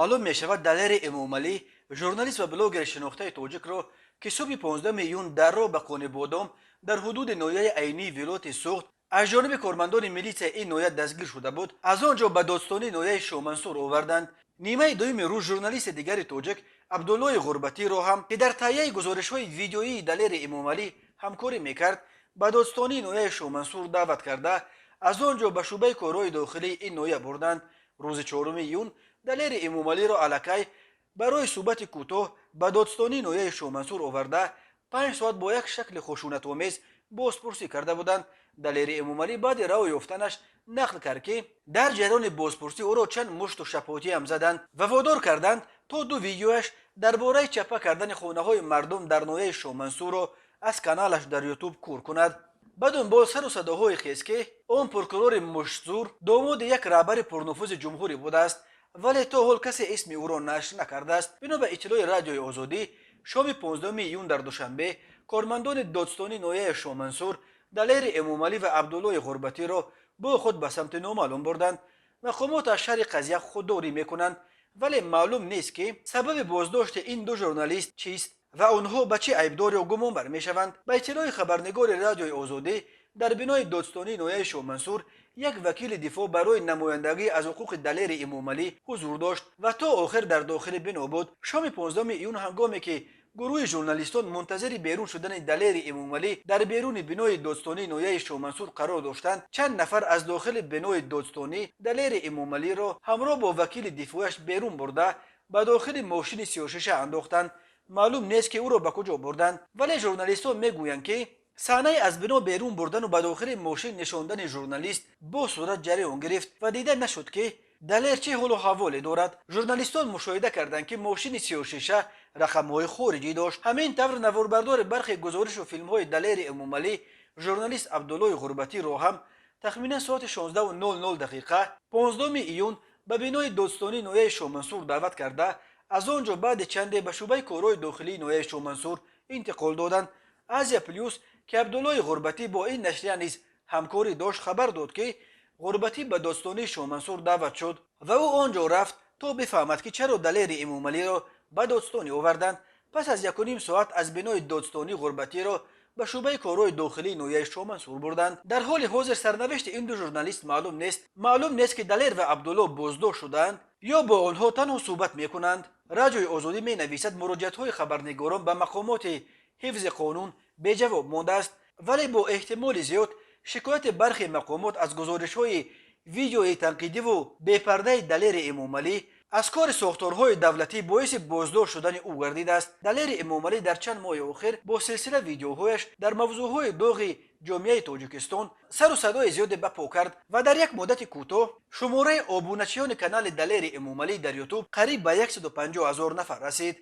Маълум мешавад, Далери Эмомалӣ, журналист ва блогери шинохтаи тоҷикро, ки субҳи 15 июн дар роҳ ба Конибодом дар ҳудуди ноҳияи Айнии вилояти Суғд аз ҷониби кормандони милитсияи ин ноҳия дастгир шуда буд, аз он ҷо ба додстонии ноҳияи Шомансур оварданд. Нимаи дуюми рӯз журналисти дигари тоҷик, Абдуллои Ғурбатиро ҳам, ки дар таҳияи гузоришҳои видеоии Далери Эмомалӣ ҳамкорӣ мекард, ба додстонии ноҳияи Шомансур даъват карда, аз он ҷо ба шӯъбаи корҳои дохилии ин ноҳия бурданд. Рӯзи 4 июн Далери Эмомалиро аллакай барои суҳбати кӯтоҳ ба додстонии ноҳияи Шомансур оварда, 5 соат бо як шакли хушунатомез бозпурсӣ карда буданд. Далери Эмомалӣ баъди раҳо ёфтанаш нақл кард, ки дар ҷараёни бозпурсӣ ӯро чанд мушту шапотиам заданд ва водор карданд, то ду видеояш дар бораи чаппа кардани хонаҳои мардум дар ноҳияи Шомансурро аз каналаш дар Ютуб кур кунад. Ба дунбол сару садоҳое хест, ки он прокурори муштзур домоди як раҳбари пурнуфузи ҷумҳурӣ будааст, вале то ҳол касе исми ӯро нашр накардааст. Бино ба иттилои Радиои Озодӣ, шоми 15 июн дар Душанбе кормандони додстонии ноҳияи Шомансур Далери Эмомалӣ ва Абдуллои Ғурбатиро бо худ ба самти номаълум бурданд. Мақомот аз шарҳи қазия худдорӣ мекунанд, вале маълум нест, ки сабаби боздошти ин ду журналист чист ва онҳо ба чӣ айбдор ё гумонбар мешаванд. Ба иттилои хабарнигори Радиои Озодӣ, дар бинои додстонии ноҳияи Шомансур як вакили дифоъ барои намояндагӣ аз ҳуқуқи Далери Эмомалӣ ҳузур дошт ва то охир дар дохили бино буд. Шоми 15 июн, ҳангоме ки гурӯҳи журналистон мунтазири берун шудани Далери Эмомалӣ дар беруни бинои додстонии ноҳияи Шомансур қарор доштанд, чанд нафар аз дохили бинои додстонӣ Далери Эмомалиро ҳамроҳ бо вакили дифояш берун бурда, ба дохили мошини сиёҳшиша андохтанд. Маълум нест, ки ӯро ба куҷо бурданд, вале журналистон мегӯянд, ки саҳнаи аз бино берун бурдану ба дохили мошин нишондани журналист бо суръат ҷараён гирифт ва дида нашуд, ки Далер чӣ ҳолу ҳаволе дорад. Журналистон мушоҳида карданд, ки мошини сиёҳшиша рақамҳои хориҷӣ дошт. Ҳамин тавр, наворбардори бархе гузоришу филмҳои Далери Эмомалӣ, журналист Абдуллои Ғурбатиро ҳам тахминан соати 16:00 дақиқа 15 июн ба бинои додстонии ноҳияи Шомансур даъват карда, аз он ҷо баъди чанде ба шӯъбаи корҳои дохилии ноҳияи Шомансур интиқол доданд. Азия Плюс, ки Абдуллои Ғурбатӣ бо ин нашрия низ ҳамкорӣ дошт, хабар дод, ки Ғурбатӣ ба додстонии Шомансур даъват шуд ва ӯ он ҷо рафт, то бифаҳмад, ки чаро Далери Эмомалиро ба додстонӣ оварданд. Пас аз 1,5 соат аз бинои додстонӣ Ғурбатиро ба шӯъбаи корҳои дохилии ноҳияи Шомансур бурданд. Дар ҳоли ҳозир сарнавишти ин ду журналист маълум нест. Маълум нест, ки Далер ва Абдулло боздошт шудаанд ё бо онҳо танҳо суҳбат мекунанд. Радиои Озодӣ менависад, муроҷиатҳои хабарнигорон ба мақомоти ҳифзи қонун беҷавоб мондааст, вале бо эҳтимоли зиёд шикояти бархе мақомот аз гузоришҳои видеои танқидиву бепардаи Далери Эмомалӣ аз кори сохторҳои давлатӣ боиси боздошт шудани ӯ гардидааст. Далери Эмомалӣ дар чанд моҳи охир бо силсила видеоҳояш дар мавзӯъҳои доғи ҷомеаи Тоҷикистон сару садои зиёде ба по кард ва дар як муддати кӯтоҳ шумораи обуначиёни канали Далери Эмомалӣ дар Ютуб қариб ба 150 ҳазор нафар расид.